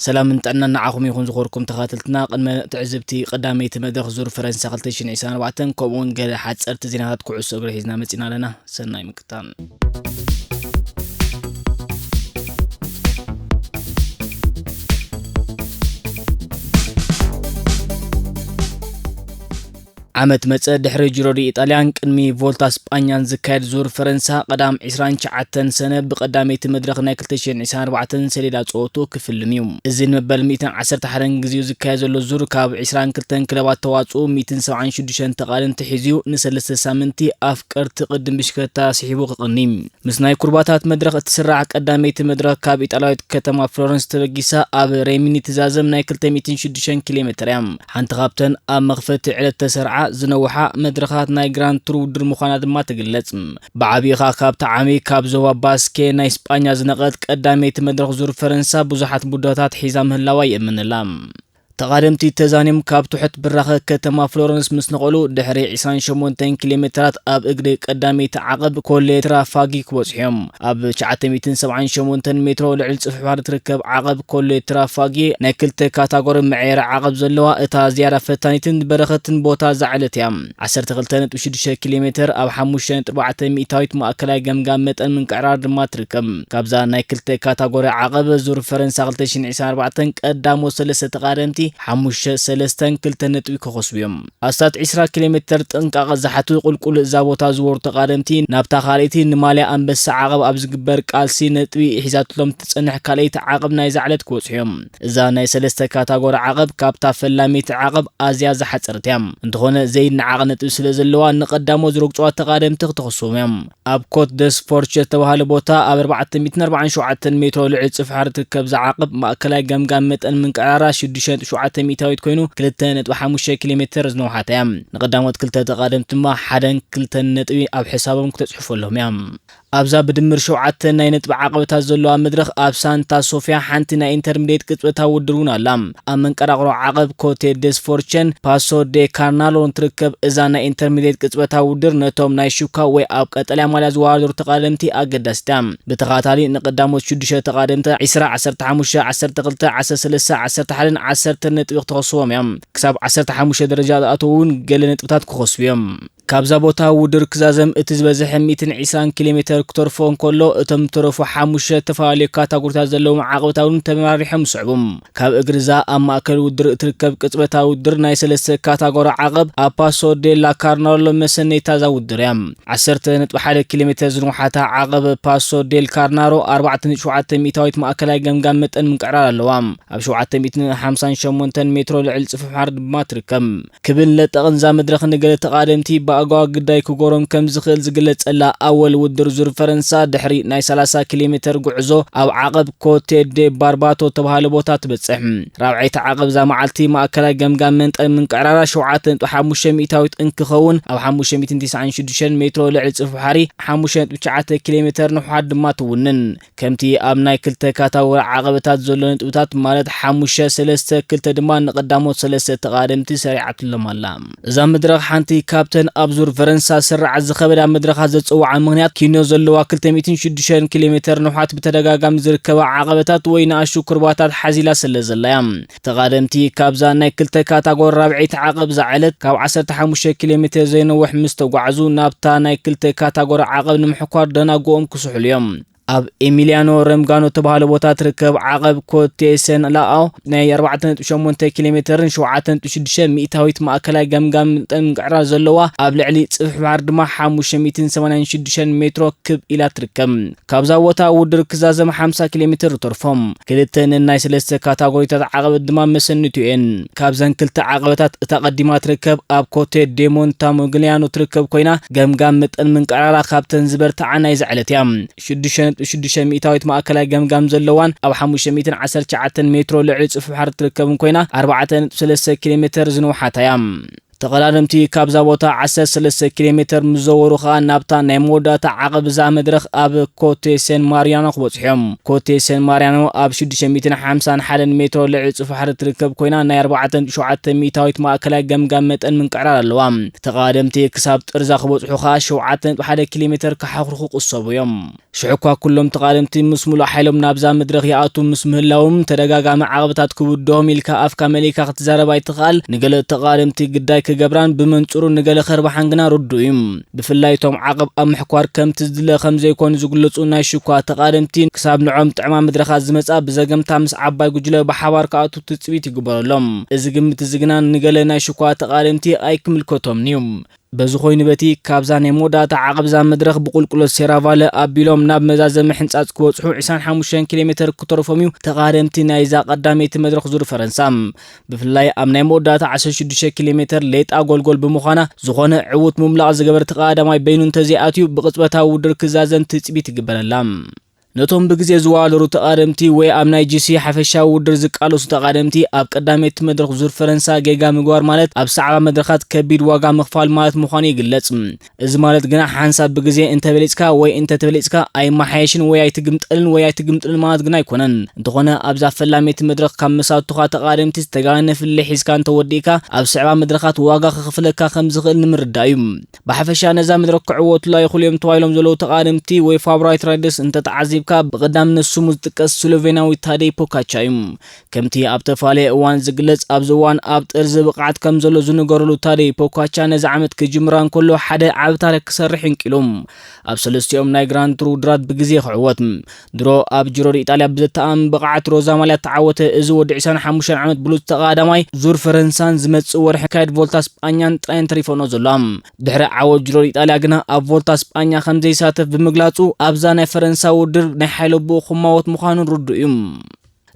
ሰላምን ጥዕናን ንዓኹም ይኹን፣ ዝኾርኩም ተኸታተልትና። ቅድመ ትዕዝብቲ ቀዳመይቲ መድረኽ ዙር ፈረንሳ ክልተ ሽሕን ዕስራን ኣርባዕተን፣ ከምኡውን ገለ ሓጸርቲ ዜናታት ኩዕሶ እግሪ ሒዝና መጺና ኣለና። ሰናይ ምክታል። ዓመት መጸ፣ ድሕሪ ጂሮ ዲ ኢጣልያን ቅድሚ ቮልታ ስጳኛን ዝካየድ ዙር ፈረንሳ፣ ቀዳም ዕስራን ትሽዓተን ሰነ ብቐዳመይቲ መድረኽ ናይ ክልተ ሽሕን ዕስራን ኣርባዕተን ሰሌዳ ጸወቱ ክፍልም እዩ። እዚ ንመበል ሚእትን ዓሰርተ ሓደን ግዜኡ ዝካየድ ዘሎ ዙር፣ ካብ ዕስራን ክልተን ክለባት ተዋጽኡ ሚእትን ሰብዓን ሽዱሽተን ተቓደምቲ ሒዙ፣ ንሰለስተ ሳምንቲ ኣፍቀርቲ ቅድም ብሽክለታ ስሒቡ ክቕኒ። ምስ ናይ ኩርባታት መድረኽ እትስራዕ ቀዳመይቲ መድረኽ፣ ካብ ኢጣልያዊት ከተማ ፍሎረንስ ተበጊሳ ኣብ ሬሚኒ ትዛዘም ናይ ክልተ ሚእትን ሽዱሽተን ኪሎ ሜትር እያ። ሓንቲ ካብተን ኣብ መኽፈቲ ዕለት ተሰርዓ ዝነውሓ መድረኻት ናይ ግራንድ ቱር ውድድር ምዃና ድማ ትግለጽ። ብዓቢኻ ካብ ተዓሚ ካብ ዞባ ባስኬ ናይ ስጳኛ ዝነቐት ቀዳመይቲ መድረኽ ዙር ፈረንሳ፣ ብዙሓት ቡዳታት ሒዛ ምህላዋ ይእመነላ። ተቓደምቲ ተዛንዮም ካብ ትሑት ብራኸ ከተማ ፍሎረንስ ምስ ነቐሉ፣ ድሕሪ ዕስራን ሸሞንተን ኪሎ ሜትራት ኣብ እግሪ ቀዳመይቲ ዓቐብ ኮሌ ትራፋጊ ክበጽሑ እዮም። ኣብ ትሽዓተ ሚእትን ሰብዓን ሸሞንተን ሜትሮ ልዕሊ ጽፍሕ ባሕሪ ትርከብ ዓቐብ ኮሌ ትራፋጊ፣ ናይ ክልተ ካታጎሪ መዕየሪ ዓቐብ ዘለዋ፣ እታ ዝያዳ ፈታኒትን በረኸትን ቦታ ዝዓለት እያ። ዓሰርተ ክልተ ነጥቢ ሽዱሽተ ኪሎ ሜትር ኣብ ሓሙሽተ ነጥቢ ኣርባዕተ ሚእታዊት ማእከላይ ገምጋም መጠን ምንቅዕራር ድማ ትርከብ። ካብዛ ናይ ክልተ ካታጎሪ ዓቐብ ዙር ፈረንሳ ክልተ ሽሕን ዕስራን ኣርባዕተን ቀዳሞት ሰለስተ ተቓደምቲ ሓሙሽተ ሰለስተን ክልተ ነጥቢ ክኸስቡ እዮም። ኣስታት ዕስራ ኪሎ ሜትር ጥንቃቐ ዝሓቱ ቁልቁል እዛ ቦታ ዝወሩ ተቓደምቲ፣ ናብታ ካልኣይቲ ንማልያ ኣንበሳ ዓቐብ ኣብ ዝግበር ቃልሲ ነጥቢ ሒዛትሎም ትጸንሕ ካልኣይቲ ዓቐብ ናይዛ ዕለት ክበጽሑ እዮም። እዛ ናይ ሰለስተ ካታጎሪ ዓቐብ ካብታ ፈላመይቲ ዓቐብ ኣዝያ ዝሓጸረት እያ። እንተኾነ ዘይነዓቕ ነጥቢ ስለ ዘለዋ፣ ንቐዳሞት ዝረግጽዋ ተቓደምቲ ክተኸስቦም እዮም። ኣብ ኮት ደስ ፎርች ዝተባህለ ቦታ ኣብ ኣርባዕተ ሚእትን ኣርባዓን ሸውዓተን ሜትሮ ልዕሊ ጽፍሕ ባሕሪ ትርከብ ዝዓቕብ ማእከላይ ገምጋም መጠን ምንቅዕራራ ሽዱሽተ ነጥቢ ሸውዓተ ሚእታዊት ኮይኑ፣ ክልተ ነጥቢ ሓሙሽተ ኪሎ ሜትር ዝነውሓት እያ። ንቐዳሞት ክልተ ተቓደምቲ ድማ ሓደን ክልተን ነጥቢ ኣብ ሕሳቦም ክተጽሕፈሎም እያ። ኣብዛ ብድምር ሸውዓተ ናይ ነጥቢ ዓቐብታት ዘለዋ መድረኽ፣ ኣብ ሳንታ ሶፊያ ሓንቲ ናይ ኢንተርሚዲየት ቅጽበታዊ ውድድር እውን ኣላ። ኣብ መንቀራቕሮ ዓቐብ ኮቴ ደስ ፎርቸን ፓሶ ዴ ካርናሎ እንትርከብ፣ እዛ ናይ ኢንተርሚዲየት ቅጽበታዊ ውድድር ነቶም ናይ ሹካ ወይ ኣብ ቀጠልያ ማልያ ዝወዳደሩ ተቓደምቲ ኣገዳሲት እያ። ብተኸታታሊ ንቀዳሞት ሽዱሽተ ተቓደምቲ ዕስራ፣ ዓሰርተ ሓሙሽተ፣ ዓሰርተ ክልተ፣ ዓሰርተ ሰለስተ፣ ዓሰርተ ሓደን ዓሰርተ ነጥቢ ክተኸስቦም እዮም። ክሳብ ዓሰርተ ሓሙሽተ ደረጃ ዝኣተዉ እውን ገለ ነጥብታት ክኸስቡ እዮም። ካብዛ ቦታ ውድድር ክዛዘም እቲ ዝበዝሐ ሚእትን ዕስራን ኪሎ ሜትር ክተርፎ እንከሎ፣ እቶም ዝተረፉ ሓሙሽተ ዝተፈላለዩ ካታጎሪታት ዘለዎም ዓቐብታት እውን ተመራሪሖም ይስዕቡ። ካብ እግሪ እዛ ኣብ ማእከል ውድድር እትርከብ ቅጽበታዊ ውድድር ናይ ሰለስተ ካታጎሪ ዓቐብ ኣብ ፓሶ ዴላ ካርናሎ መሰነይታ እዛ ውድድር እያ። ዓሰርተ ነጥቢ ሓደ ኪሎ ሜትር ዝንውሓታ ዓቐብ ፓሶ ዴል ካርናሮ ኣርባዕተ ነጥቢ ሸውዓተ ሚእታዊት ማእከላይ ገምጋም መጠን ምንቅዕራር ኣለዋ። ኣብ ሸውዓተ ሚእትን ሓምሳን ሸሞንተን ሜትሮ ልዕሊ ጽፍሕ ባሕሪ ድማ ትርከብ። ክብን ለጠቕን እዛ መድረኽ ንገለ ተቓደምቲ ብኣጓ ግዳይ ክጎሮም ከም ዝኽእል ዝግለጸላ ኣወል ውድድር ዙር ፈረንሳ፣ ድሕሪ ናይ ሰላሳ ኪሎ ሜትር ጉዕዞ ኣብ ዓቐብ ኮቴ ዴ ባርባቶ እተባህለ ቦታ ትበጽሕ። ራብዓይቲ ዓቐብ እዛ መዓልቲ ማእከላይ ገምጋም መጠን ምንቅዕራራ ሸውዓተ ነጥቢ ሓሙሽተ ሚእታዊት እንክኸውን፣ ኣብ ሓሙሽተ ሚእትን ተስዓን ሽዱሽተን ሜትሮ ልዕሊ ጽፍሕ ባሕሪ ሓሙሽተ ነጥቢ ትሽዓተ ኪሎ ሜትር ንውሓት ድማ ትውንን። ከምቲ ኣብ ናይ ክልተ ካታጎሪ ዓቐብታት ዘሎ ነጥብታት፣ ማለት ሓሙሽተ ሰለስተ ክልተ ድማ ንቐዳሞት ሰለስተ ተቓደምቲ ሰሪዓትሎም ኣላ። እዛ መድረኽ ሓንቲ ካብተን ኣብ ዙር ፈረንሳ ስርዓት ዝኸበዳ መድረኻት ዘጽውዓ ምኽንያት፣ ኪኖ ዘለዋ ክልተ ሚእትን ሽዱሽተን ኪሎ ሜትር ንውሓት ብተደጋጋሚ ዝርከባ ዓቐበታት ወይ ንኣሽቱ ኩርባታት ሓዚላ ስለ ዘላ እያ። ተቓደምቲ ካብዛ ናይ ክልተ ካታጎሪ ራብዐይቲ ዓቐብ ዝዓለት ካብ ዓሰርተ ሓሙሽተ ኪሎ ሜትር ዘይነውሕ ምስ ተጓዕዙ፣ ናብታ ናይ ክልተ ካታጎሪ ዓቐብ ንምሕኳር ደናጉኦም ክስሕሉ እዮም። ኣብ ኤሚሊያኖ ረምጋኖ እተባህለ ቦታ ትርከብ ዓቐብ ኮቴ ሰን ላኦ ናይ ኣርባዕተ ነጥቢ ሸሞንተ ኪሎ ሜትርን ሸውዓተ ነጥቢ ሽዱሽተ ሚእታዊት ማእከላይ ገምጋም መጠን ምንቅዕራር ዘለዋ፣ ኣብ ልዕሊ ጽፍሕ ባሕሪ ድማ ሓሙሽተ ሚእትን ሰማንያን ሽዱሽተን ሜትሮ ክብ ኢላ ትርከብ። ካብዛ ቦታ ውድድር ክዛዘም ሓምሳ ኪሎ ሜትር ይተርፎም። ክልተ ነናይ ሰለስተ ካታጎሪታት ዓቐበት ድማ መሰንቱ እየን። ካብዘን ክልተ ዓቐበታት እታ ቀዲማ ትርከብ ኣብ ኮቴ ዴ ሞንታሞግሊያኖ ትርከብ ኮይና፣ ገምጋም መጠን ምንቅዕራራ ካብተን ዝበርትዓ ናይ ዝዓለት እያ። ሽዱሽተ ነጥቢ ሽዱሽተ ሚእታዊት ማእከላይ ገምጋም ዘለዋን ኣብ ሓሙሽተ ሚእትን ዓሰርተ ትሽዓተን ሜትሮ ልዕሊ ጽፍሕ ባሕሪ ትርከብን ኮይና፣ ኣርባዕተ ነጥቢ ሰለስተ ኪሎ ሜትር ዝነውሓታ እያ። ተቐዳደምቲ ካብዛ ቦታ ዓሰርተ ሰለስተ ኪሎ ሜትር ምስ ዘወሩ ከኣ ናብታ ናይ መወዳእታ ዓቐብ እዛ መድረኽ ኣብ ኮቴ ሴን ማሪያኖ ክበጽሑ እዮም። ኮቴ ሴን ማሪያኖ ኣብ ሽዱሽተ ሚእትን ሓምሳን ሓደን ሜትሮ ልዕሊ ጽፍሒ ባሕሪ ትርከብ ኮይና ናይ ኣርባዕተ ነጥቢ ሸውዓተ ሚእታዊት ማእከላይ ገምጋም መጠን ምንቅዕራር ኣለዋ። ተቐዳደምቲ ክሳብ ጥርዛ ክበጽሑ ከኣ ሸውዓተ ነጥቢ ሓደ ኪሎ ሜትር ክሓኹርኹ ክቕሰቡ እዮም። ሽሕኳ ኩሎም ተቓደምቲ ምስ ሙሉእ ሓይሎም ናብዛ መድረኽ ይኣቱ ምስ ምህላዎም ተደጋጋሚ ዓቐብታት ክውድሆም ኢልካ ኣፍካ መሊእካ ክትዛረብ ኣይትኽኣል። ንገለ ተቓደምቲ ግዳይ ክገብራን ብመንጽሩ ንገለ ከርብሓን ግና ርዱእ እዩ። ብፍላይ እቶም ዓቐብ ኣብ ምሕኳር ከምቲ ዝድለ ከም ዘይኮኑ ዝግለጹ ናይ ሽኳ ተቓደምቲ ክሳብ ንዖም ጥዕማ መድረኻት ዝመጻ ብዘገምታ ምስ ዓባይ ጉጅለ ብሓባር ክኣቱ ትጽቢት ይግበረሎም። እዚ ግምት እዚ ግና ንገለ ናይ ሽኳ ተቓደምቲ ኣይክምልከቶምን እዩ። በዚ ኮይኑ በቲ ካብዛ ናይ መወዳእታ ዓቐብዛ መድረኽ ብቁልቁለት ሴራቫለ ኣቢሎም ናብ መዛዘሚ ሕንጻጽ ክበጽሑ ዕስራን ሓሙሽተን ኪሎ ሜትር ክተርፎም እዩ ተቓደምቲ ናይዛ ቀዳመይቲ መድረኽ ዙር ፈረንሳ። ብፍላይ ኣብ ናይ መወዳእታ ዓሰርተ ሽዱሽተ ኪሎ ሜትር ሌጣ ጎልጎል ብምዃና ዝኾነ ዕዉት ምምላቕ ዝገበር ተቓዳማይ በይኑ እንተዘይኣትዩ ብቕጽበታዊ ውድድር ክዛዘም ትጽቢት ይግበረላ። ነቶም ብግዜ ዝዋደሩ ተቓደምቲ ወይ ኣብ ናይ ጂ ሲ ሓፈሻዊ ውድድር ዝቃለሱ ተቓደምቲ ኣብ ቀዳመይቲ መድረኽ ዙር ፈረንሳ ጌጋ ምግባር ማለት ኣብ ሰዓባ መድረኻት ከቢድ ዋጋ ምኽፋል ማለት ምዃኑ ይግለጽ። እዚ ማለት ግና ሓንሳብ ብግዜ እንተበሊጽካ ወይ እንተተበሊጽካ ኣይመሓየሽን ወይ ኣይትግምጠልን ወይ ኣይትግምጥልን ማለት ግና ኣይኮነን። እንተኾነ ኣብዛ ፈላመይቲ መድረኽ ካብ መሳቱኻ ተቓደምቲ ዝተጋነነ ፍልልይ ሒዝካ እንተወዲእካ ኣብ ሰዕባ መድረኻት ዋጋ ከኽፍለካ ከም ዝኽእል ንምርዳእ እዩ። ብሓፈሻ ነዛ መድረኽ ክዕወቱላ ይኽእሉ እዮም ተባሂሎም ዘለዉ ተቓደምቲ ወይ ፋቮራይት ራይደርስ እንተተዓዚብካ ብቐዳምነት ስሙ ዝጥቀስ ስሎቬንያዊ ታደይ ፖካቻ እዩ። ከምቲ ኣብ ተፈላለየ እዋን ዝግለጽ ኣብዚ እዋን ኣብ ጥርዚ ብቕዓት ከም ዘሎ ዝንገረሉ ታደይ ፖካቻ ነዚ ዓመት ክጅምራ እንከሎ ሓደ ዓቢ ታሪኽ ክሰርሕ እንቂሉ። ኣብ ሰለስቲኦም ናይ ግራንድ ቱር ውድድራት ብግዜ ክዕወት። ድሮ ኣብ ጂሮ ዲኢጣልያ ብዘተኣማምን ብቕዓት ሮዛ ማልያ እተዓወተ እዚ ወዲ ዕስራን ሓሙሽተን ዓመት ብሉጽ ተቓዳማይ ዙር ፈረንሳን ዝመጽእ ወርሒ ክካየድ ቮልታ ስጳኛን ጥራይን ተሪፈኖ ዘሎ። ድሕሪ ዓወት ጅሮ ኢጣልያ ግና ኣብ ቮልታ ስጳኛ ከም ዘይሳተፍ ብምግላጹ ኣብዛ ናይ ፈረንሳ ውድድር ናይ ሓይሎ ብኡ ክማወት ምዃኑ ርዱእ እዩ።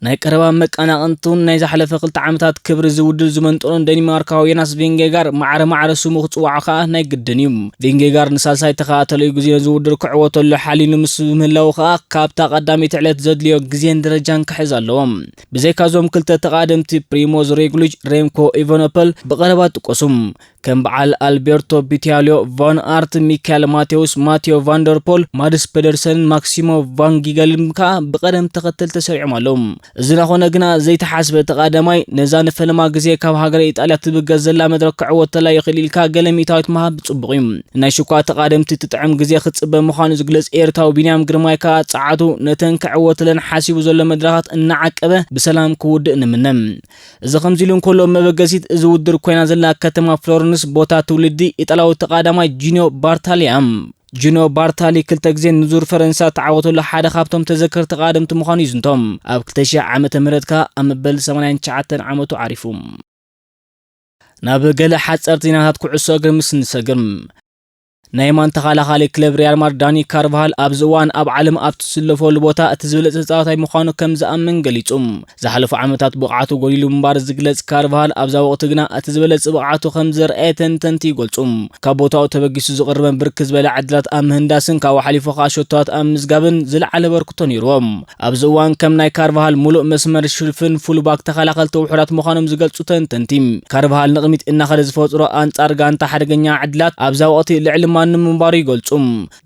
ናይ ቀረባ መቀናቕንቱን ናይ ዝሓለፈ ክልተ ዓመታት ክብሪ እዚ ውድድር ዝመንጠሎን ደኒማርካዊ ዮናስ ቪንጌጋር ማዕረ ማዕረ ስሙ ክጽዋዖ ከኣ ናይ ግድን እዩ። ቪንጌጋር ንሳልሳይ ተኸታታሊ ግዜ ነዚ ውድድር ክዕወተሉ ሓሊኑ ምስ ምህላዉ ከኣ ካብታ ቀዳመይቲ ዕለት ዘድልዮ ግዜን ደረጃን ክሕዝ ኣለዎ። ብዘይካ እዞም ክልተ ተቓደምቲ ፕሪሞዝ ሮግሊች፣ ሬምኮ ኢቫኖፖል ብቐረባ ጥቆሱ። ከም በዓል ኣልቤርቶ ቢቲያልዮ፣ ቫን ኣርት፣ ሚካኤል ማቴዎስ፣ ማቴዎ ቫንደርፖል፣ ማድስ ፔደርሰንን ማክሲሞ ቫን ጊገልን ከኣ ብቐደም ተኸተል ተሰሪዖም ኣለዉ። እዚ እናኾነ ግና ዘይተሓስበ ተቓዳማይ ነዛ ንፈለማ ግዜ ካብ ሃገረ ኢጣልያ ትብገስ ዘላ መድረኽ ክዕወተላ ይኽእል ኢልካ ገለ ሚእታዊት ምሃብ ጽቡቕ እዩ። ናይ ሽኳ ተቓደምቲ ትጥዕም ግዜ ክጽበ ምዃኑ ዝግለጽ ኤርትራዊ ቢንያም ግርማይ ከኣ ጸዓቱ ነተን ክዕወተለን ሓሲቡ ዘሎ መድረኻት እናዓቀበ ብሰላም ክውድእ ንምነ። እዚ ከምዚ ኢሉ እንከሎ መበገሲት እዚ ውድድር ኮይና ዘላ ከተማ ፍሎረንስ ቦታ ትውልዲ ኢጣልያዊ ተቓዳማይ ጂኖ ባርታሊ እያ። ጂኖ ባርታሊ ክልተ ግዜ ንዙር ፈረንሳ ተዓወተሉ ሓደ ካብቶም ተዘከርቲ ተቓደምቲ ምዃኑ ይዝንቶ። ኣብ ክልተ ሺሕ ዓመተ ምህረት ከኣ ኣብ መበል ሰማንያን ትሽዓተን ዓመቱ ዓሪፉ። ናብ ገለ ሓጸርቲ ዜናታት ኩዕሶ እግሪ ምስ ንሰግር ናይ ማን ተኸላኻሊ ክለብ ሪያል ማድሪድ ዳኒ ካርቫሃል ኣብዚ እዋን ኣብ ዓለም ኣብ ትስለፈሉ ቦታ እቲ ዝበለጸ ተጻዋታይ ምዃኑ ከም ዝኣምን ገሊጹ። ዝሓለፉ ዓመታት ብቕዓቱ ጎዲሉ ምንባር ዝግለጽ ካርቫሃል ኣብዛ ወቕቲ ግና እቲ ዝበለጸ ብቕዓቱ ከም ዘርኣየ ተንተንቲ ይገልጹ። ካብ ቦታኡ ተበጊሱ ዝቕርበን ብርክ ዝበለ ዕድላት ኣብ ምህንዳስን ካብኡ ሓሊፉ ከኣ ሸቶታት ኣብ ምዝጋብን ዝለዓለ በርክቶ ነይርዎ። ኣብዚ እዋን ከም ናይ ካርቫሃል ሙሉእ መስመር ሽፍን ፉልባክ ተኸላኸልቲ ውሑዳት ምዃኖም ዝገልጹ ተንተንቲ፣ ካርቫሃል ንቕድሚት እናኸደ ዝፈጥሮ ኣንጻር ጋንታ ሓደገኛ ዕድላት ኣብዛ ወቕቲ ልዕሊ ማንም ምንባሩ ይገልጹ።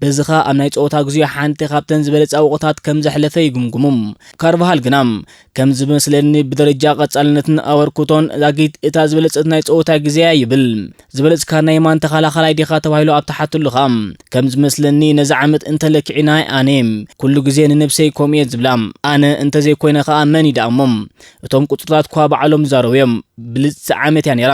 በዚ ኸኣ ኣብ ናይ ጸወታ ግዜኡ ሓንቲ ካብተን ዝበለጻ ወቕታት ከም ዘሕለፈ ይግምግሙ። ካርቫሃል ግና ከም ዝመስለኒ ብደረጃ ቀጻልነትን ኣበርክቶን ዛጊት እታ ዝበለጸት ናይ ጸወታ ግዜያ ይብል። ዝበለጽካ ናይ ማን ተኸላኻላይ ዲኻ ተባሂሉ ኣብ ተሓትሉ ኸኣ ከም ዝመስለኒ ነዚ ዓመት እንተለኪዕናይ ኣነ ኩሉ ግዜ ንነብሰይ ከምኡ እየ ዝብላ። ኣነ እንተዘይኮይነ ኸኣ መን እዩ ደኣ እሞ? እቶም ቁጽርታት እኳ ባዕሎም ይዛረቡ እዮም። ብልጽቲ ዓመት እያ ነይራ።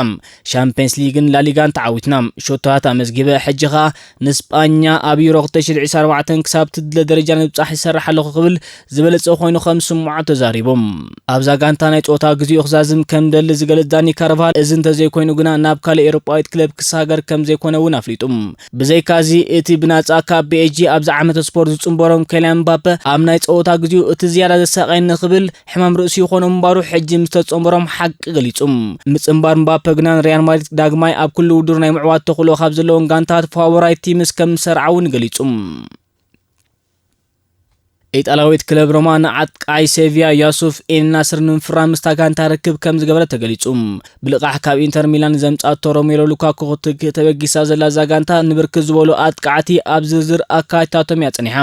ሻምፒየንስ ሊግን ላሊጋን ተዓዊትና። ሸቶታት ኣመዝጊበ። ሕጂ ኸኣ ንስጳኛ ኣብ ዩሮ ክልተ ሺሕ ዕስራን ኣርባዕተን ክሳብ ትድለ ደረጃ ንምብጻሕ ይሰርሕ ኣለኹ ክብል ዝበለጸ ኮይኑ ከም ዝስምዖ ተዛሪቡ። ኣብዛ ጋንታ ናይ ጸወታ ግዜኡ ክዛዝም ከም ደሊ ዝገልጽ ዳኒ ካርቫሃል፣ እዚ እንተዘይኮይኑ ግና ናብ ካልእ ኤውሮጳዊት ክለብ ክሰጋገር ከም ዘይኮነ እውን ኣፍሊጡ። ብዘይካዚ እቲ ብናጻ ካብ ፒ ኤስ ጂ ኣብዚ ዓመተ ስፖርት ዝጽንበሮም ኬልያን ምባፔ ኣብ ናይ ጸወታ ግዜኡ እቲ ዝያዳ ዘሳቀየኒ ክብል ሕማም ርእሲ ይኾኖ ምንባሩ ሕጂ ምስ ተጸንበሮም ሓቂ ገሊጹ። ምጽንባር ምባፔ ግና ንሪያል ማድሪድ ዳግማይ ኣብ ኩሉ ውድድር ናይ ምዕዋት ተኽእሎ ካብ ዘለወን ጋንታት ፋቮራይት ቲምስ ከም ዝሰርዓ እውን ገሊጹ። ኢጣልያዊት ክለብ ሮማ ንኣጥቃዓይ ሴቪያ ያሱፍ ኤልናስር ንምፍራም ምስታ ጋንታ ርክብ ከም ዝገበረ ተገሊጹ። ብልቓሕ ካብ ኢንተር ሚላን ዘምጻቶ ሮሜሎ ሉካኩ ክትግህ ተበጊሳ ዘላ እዛ ጋንታ ንብርክት ዝበሉ ኣጥቃዕቲ ኣብ ዝርዝር ኣካይታቶም እያ ጸኒሓ።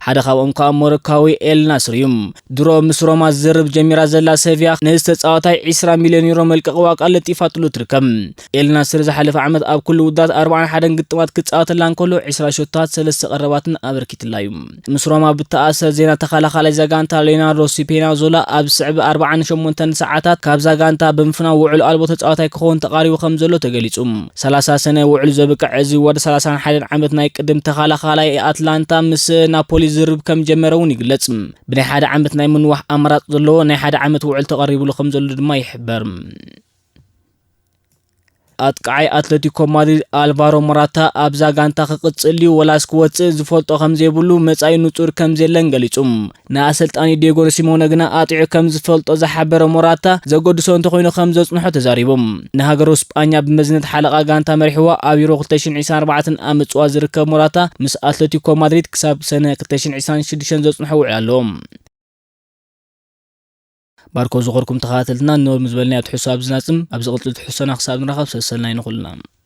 ሓደ ካብኦም ከኣ ሞሮካዊ ኤልናስር እዩ። ድሮ ምስ ሮማ ዝዝርብ ጀሚራ ዘላ ሴቪያ ነዚ ተጻዋታይ ዕስራ ሚልዮን ዩሮ መልቀቒ ዋጋ ለጢፋትሉ ትርከብ። ኤልናስር ዝሓለፈ ዓመት ኣብ ኩሉ ውዳት ኣርባዓን ሓደን ግጥማት ክጻወተላ እንከሎ ዕስራ ሸቶታት ሰለስተ ቀረባትን ኣበርኪትላ እዩ። ምስ ሮማ ብተኣሰር ዜና ተኸላኻላይ ዛጋንታ ሌናርዶ ስፒናዞላ ኣብ ዝስዕብ ኣርባዓን ሸሞንተን ሰዓታት ካብ ዛጋንታ ብምፍናው ውዕል ኣልቦ ተጻዋታይ ክኸውን ተቓሪቡ ከም ዘሎ ተገሊጹ። ሰላሳ ሰነ ውዕል ዘብቅዕ እዚ ወዲ ሰላሳን ሓደን ዓመት ናይ ቅድም ተኸላኻላይ ኣትላንታ ምስ ናፖሊ ዝርብ ከም ጀመረ እውን ይግለጽ። ብናይ ሓደ ዓመት ናይ ምንዋሕ ኣማራጺ ዘለዎ ናይ ሓደ ዓመት ውዕል ተቐሪብሉ ከም ዘሎ ድማ ይሕበር። ኣጥቃዓይ ኣትለቲኮ ማድሪድ ኣልቫሮ ሞራታ ኣብዛ ጋንታ ክቕጽል ድዩ ወላስ ክወጽእ ዝፈልጦ ከም ዘይብሉ መጻኢ ንጹር ከም ዘለን ገሊጹ። ንኣሰልጣኒ ዲየጎ ሲሞነ ግና ኣጢዑ ከም ዝፈልጦ ዝሓበረ ሞራታ ዘገድሶ እንተኾይኑ ከም ዘጽንሖ ተዛሪቡ። ንሃገሩ ስጳኛ ብመዝነት ሓለቓ ጋንታ መሪሕዋ ኣብ ዩሮ ክልተ ሽሕን ዕስራን ኣርባዕተን ኣብ ምጽዋት ዝርከብ ሞራታ ምስ ኣትለቲኮ ማድሪድ ክሳብ ሰነ ክልተ ሽሕን ዕስራን ሽዱሽተን ዘጽንሖ ውዕል ኣለዎ። ባርኮ ዝኾርኩም ተኸታተልትና ንሎሚ ዝበልናዮ ትሕዝቶ ኣብዚ ናጽም፣ ኣብ ዝቕጽል ትሕዝቶና ክሳብ ንራኸብ ሰሰናይ ንኹልና።